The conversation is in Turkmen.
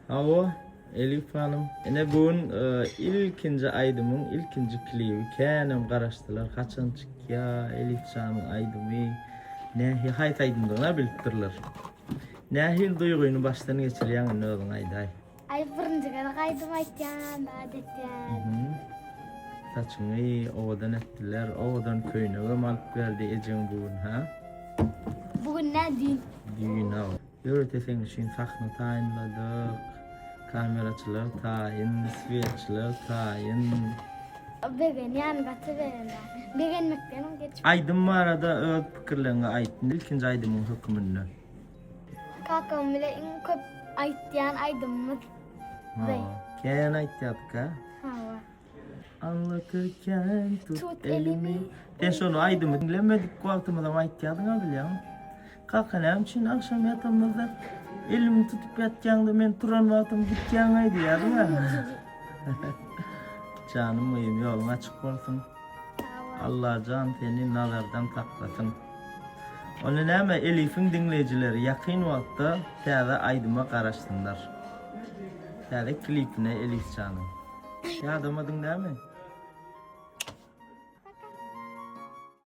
Hawa, Elif hanym. Ine bu gün ilkinji aýdymyň ilkinji klibi. Känem garaşdylar, haçan çykýa Elifjanyň aýdymy. Nähi haýsy aýdymdygyna bilipdirler. Nähili duýgyny başdan geçirýäň indi özüň aýdaý. Aý birinji gezek aýdym aýtýan, zat etýän. Saçyňy owadan etdiler, owadan köýnegem alyp berdi ejeň bu gün, ha? Bu gün nä düýn? Düýn, hawa. Ýörite seň üçin sahna taýynladyk. Kameraçylar taýyn, swetçiler taýyn. Begenýän, gaty begenýän. Begenmekdenem geçip. Aýdym barada öz pikirleriňi aýt, ilkinji aýdymyň höküminde. Kakam bile iň köp aýtýan aýdymymyz. Ha, kän aýtýardyk ha? Hawa. Anlatyrken tut elimi. Sen şony aýdymy diňlemedik wagtymyzam aýtýardyň-a bilýäňmi? Kaka näme üçin agşam ýatamyzda elimi tutup ýatýaň-da men turan wagtym gitýäň-aý diýýärdiň-ä. Janym gyzym ýoluň açyk bolsun. Allajan seni nazardan saklasyn. Onda näme Elifiň diňleýjileri ýakyn wagtda täze aýdyma garaşsynlar. Täze klipine Elifjanyň. Ýadamadyň dämi?